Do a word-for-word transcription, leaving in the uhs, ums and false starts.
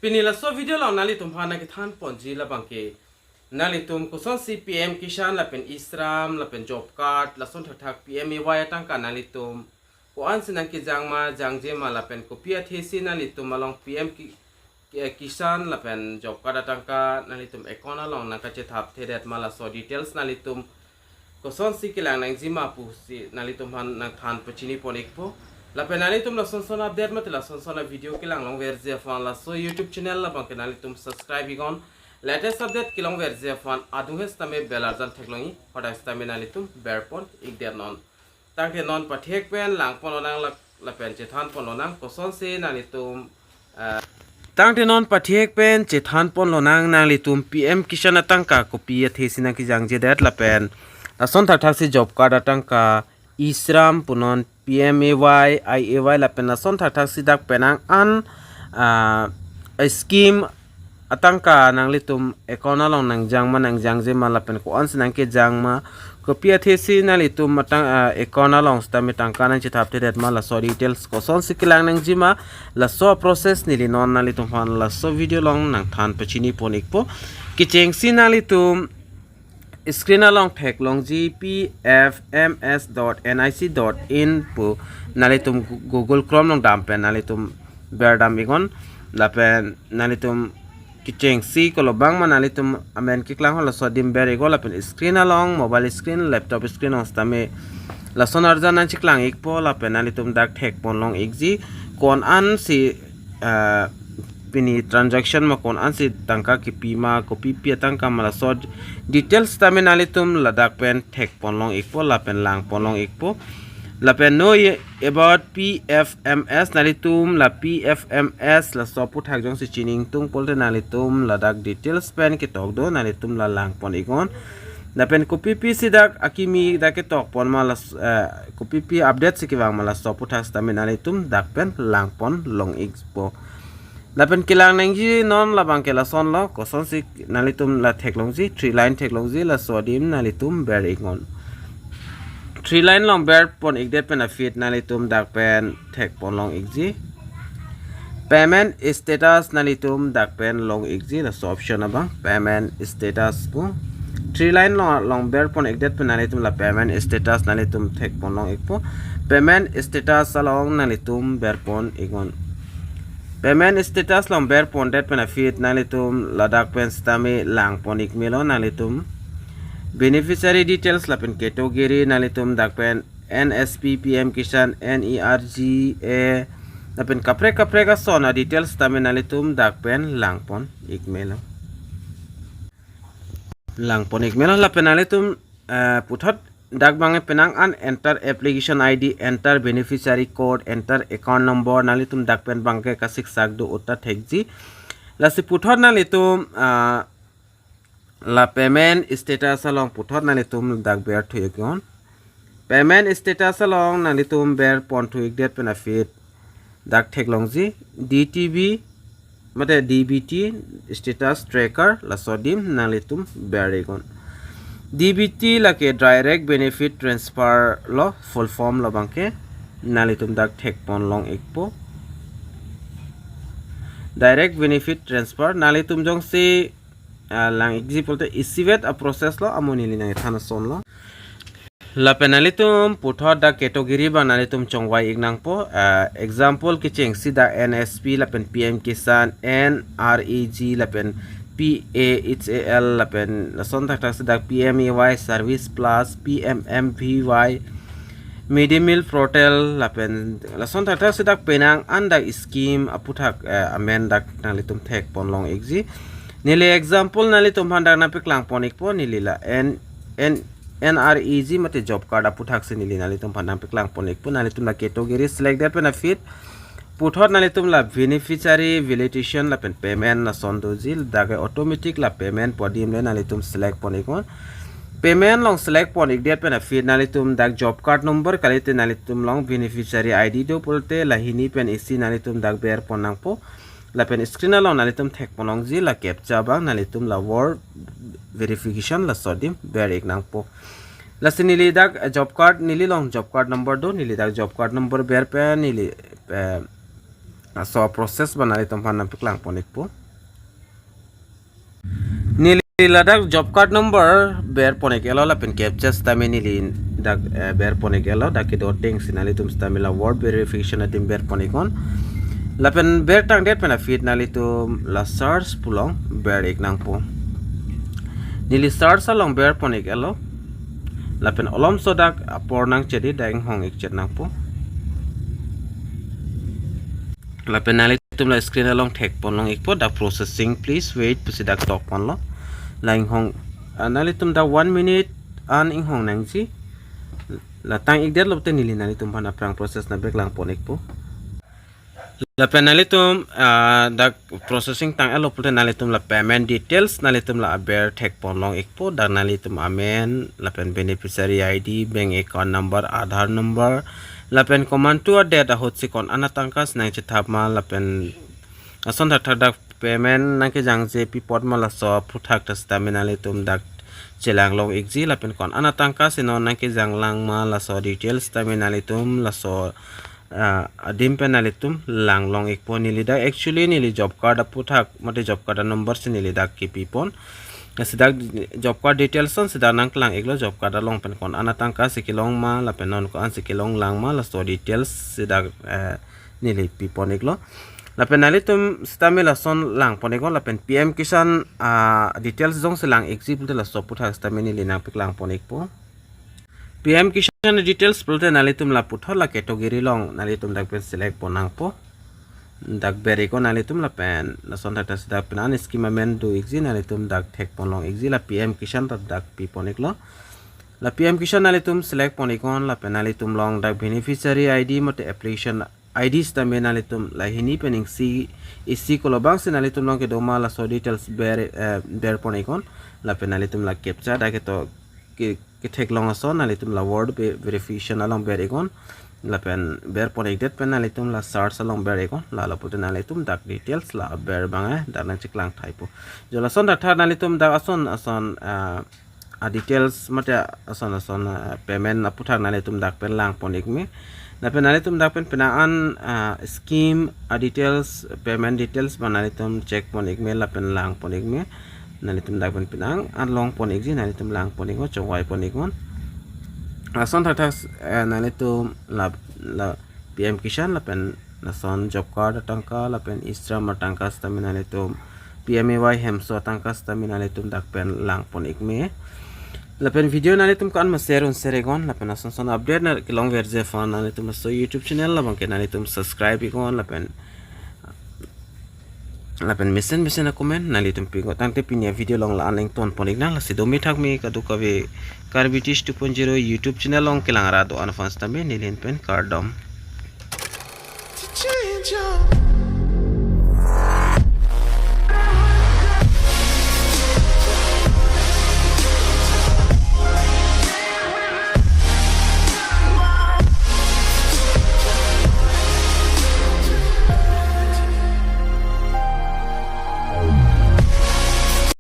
Pini laso video along nanglitum aphan nangkethan ponji labangke, nanglitum kosonsi P M Kisan lapen E-Shram lapen job card lason thakthak P M A Y atangka nanglitum ko-ansi nangkejang ma, jangje ma lapen kopi athesi nanglitum along P M Ki-, Ki-, Kisan lapen job card atangka nanglitum account along nangkachethap thedet ma, laso details nanglitum kosonsi kelang nangji ma pusi nanglitum aphan nangthan pachini pon ikpo. Lapen nanglitum lasonson update mate lasonson a-video kelang longverji aphan laso YouTube channel labangke nanglitum subscribe iknon. Latest update kelongverji aphan adung he sitame bell arjan theklongji, hodai sitame nanglitum berpon ikdet non. Tangte non pathek pen langpon lonang lak-, lapen chethan pon lonang kosonsi nanglitum, ah, tangte non pathek pen chethan pon lonang nanglitum P M Kisan atangka kopi athesi nangkejangjedet lapen lason thakthaksi job card atangka, E-Shram punon, P M A Y, I A Y lapen lason thakthaksi dak penang an, ah, scheme atangka nanglitum account along nangjang ma, nangjangje ma lapen ko-ansi nangkejang ma, kopi athesi nanglitum atang, ah, account along sitame tangka nangchethap thedet ma, laso details kosonsi kelang nangji ma, laso process neli non nanglitum aphan laso video along nangthan pachini pon ikpo. Kechengsi nanglitum screen along theklongji P F M S dot N I C dot in pu nanglitum Gu-, Google Chrome along dam pen nanglitum berdam iknon. Lapen nanglitum kechengsi kolobang ma nanglitum amen keklang ho laso adim ber iknon, lapen screen along, mobile screen, laptop screen along sitame lason arjan nangcheklang ikpo lapen nanglitum dak thek pon long ikji ko-ansi, ah, pini transaction ma, ko-ansi tangka kepi ma, kopi pi atangka ma, laso details sitame nanglitum ladak pen thek pon long ikpo lapen lang pon long ikpo. Lapen know about P F M S, nanglitum la P F M S laso aphuthak jongsi chiningtung pulote nanglitum ladak details pen ketok do, nanglitum la lang pon iknon. Lapen kopi pisi dak akimi dak ketok pon ma las-, eh, kopi pi update si kevang ma, laso aphuthak sitame nanglitum dak pen lang pon long ikpo. Lapen kelang nangji non labangke lasonlo, kosonsi nanglitum la theklongji, three line theklongji, laso adim nanglitum ber iknon. Three line along ber pon ikdet pen aphi nanglitum dak pen thek pon long ikji. Payment status nanglitum dak pen long ikji, laso option abang payment status pu. Three line along, along ber pon ikdet pen nanglitum la payment status nanglitum thek pon long ikpo. Payment status along nanglitum ber pon iknon. Payment status along ber pondet pen aphi nanglitum ladak pen sitame lang pon ik melo, nanglitum beneficiary details lapen category nanglitum dak pen N S P, P M Kisan, N E R G A, lapen kaprek kaprek ason a-details sitame nanglitum dak pen lang pon ik melo. Lang pon ik melo lapen nanglitum, eh, puthot dak abang penang an enter application I D, enter beneficiary code, enter account number, nanglitum dak pen abangke kasiksak do uta thekji. Lasi puthot nanglitum, ah, la payment status along puthot nanglitum dak ber thu iknon. Payment status along nanglitum ber pon thu ikdet pen aphi dak theklongji D T B mate D B T status tracker, laso adim nanglitum ber iknon. D B T lake direct benefit transfer lo, full form lo abangke, nanglitum dak thek pon long ikpo. Direct benefit transfer nanglitum jongsi, ah, lang ikji pulote isivet a-process lo, amo neli nangthan asonlo. Lapen nanglitum puthot dak category abang nanglitum chongvai ik nangpo. Ah, example kechengsi dak N S P lapen P M Kisan, N R E G lapen P A H A L lapen lason thakthaksi dak P M A Y, Service Plus, P M M V Y, Mid-day meal portal lapen lason thakthaksi dak penang an dak scheme aphuthak, eh, amen dak nanglitum thek pon long ikji. Neli example nanglitum aphan dak nangpeklang pon ikpo, neli la N, N, N R E G mate job card aphuthaksi neli nanglitum aphan nangpeklang pon ikpo. Nanglitum la category select det pen aphi puthot nanglitum la beneficiary validation lapen payment lason doji, dak ke automatic la payment pu adim le nanglitum select pon iknon. Payment along select pon ikdet pen aphi nanglitum dak job card number kalite nanglitum along beneficiary I D do pulote la hini pen isi nanglitum dak ber pon nangpo. Lapen screen along nanglitum thek pon longji la captcha abang, nanglitum la word verification laso adim ber ik nangpo. Lasi neli dak, eh, job card, neli along job card number do, neli dak job card number ber pen neli, eh, laso process abang nanglitum aphan nangpaklang pon ikpo. Neli ladak job card number ber pon ik-etlo lapen captcha sitame neli dak, eh, ber pon ik-etlo, dak kedo atengsi nanglitum sitame la voter verification adim ber pon iknon. Lapen ber tangdet pen aphi nanglitum la search pu along ber ik nangpo. Neli search along ber pon ik-etlo. Lapen malomso dak apor nangchedi dak inghong ik chet nangpo. Lapen nanglitum la screen along thek pon long ikpo, dak processing, please wait pusi dak tok ponlo. La inghong, ah, nanglitum dak one minute an inghong nangji. La tang ikdetlo te neli nanglitum aphan aphrang process nangpaklang pon ikpo. Lapen nanglitum, ah, dak processing tang-etlo pulote nanglitum la payment details nanglitum la aber thek pon long ikpo, dak nanglitum amen, lapen beneficiary I D, bank account number, Aadhaar number, lapen komantu a-date ahutsi ko-an atangka si nangchethap ma, lapen ason thakthak dak payment nangkejangje pi apot ma laso aphuthak ta sitame nanglitum dak chelang long ikji, lapen ko-an atangka si non nangkejang lang ma laso details sitame nanglitum laso, ah, adim pen nanglitum lang long ikpo. Neli dak actually neli job card aphuthak mate job card a-number si neli dak kepi pon. Lasi dak job card details asonsi dak nangklang iklo, job card along pen ko-an atangka si kelong ma lapen non ko-an si kelong lang ma laso details si dak, eh, neli pi pon iklo. Lapen nanglitum sitame lason lang pon iknon, lapen P M Kisan, ah, details jongsi lang ikji pulote laso aphuthak sitame neli nangpaklang pon ikpo. P M Kisan details pulote nanglitum la puthot la category along nanglitum dak pen select pon nangpo. Dak ber iknon nanglitum lapen lason thakthak si dak pen an scheme amen do ikji nanglitum dak thek pon long ikji, la P M Kisan ta dak pi pon iklo. La P M Kisan nanglitum select pon iknon lapen nanglitum along dak beneficiary I D mate application I D sitame nanglitum la hini pen isi, isi kolobang si nanglitum along kedo ma laso details ber, eh, ber pon iknon. Lapen nanglitum la captcha dak keto ke, kethek long ason nanglitum la voter ve-, verification along ber iknon. Lapen ber pon ikdet pen nanglitum la search along ber iknon. Lalo pulote nanglitum dak details la ber abang, eh, dak nangcheklang thaipo. Jo lason thakthak nanglitum dak ason ason, ah, a-details mate ason ason, ah, payment aphuthak nanglitum dak pen lang pon ik me. Lapen nanglitum dak pen penang an, ah, scheme a-details, payment details abang nanglitum check pon ik me lapen lang pon ik me. Nanglitum dak pen penang an long pon ikji, nanglitum lang pon iknon, chongvai pon iknon. Lason thakthak, eh, nanglitum la, la P M Kisan lapen lason job card atangka lapen e-Shram atangka sitame nanglitum, P M A Y Hemso atangka sitame nanglitum dak pen lang pon ik me. Lapen video nanglitum ko-an ma share un share iknon, lapen ason ason update nangkelong verji aphan nanglitum laso YouTube channel labang ke nanglitum subscribe iknon, lapen, lapen mesen mesen a-comment nanglitum pi iknon. Tangte pini a-video along la-an ington pon iknang, lasi dome thakme kadokave Karbi Tish two point zero YouTube channel along kelang ra do-an aphan sitame neli ahin pen kardom.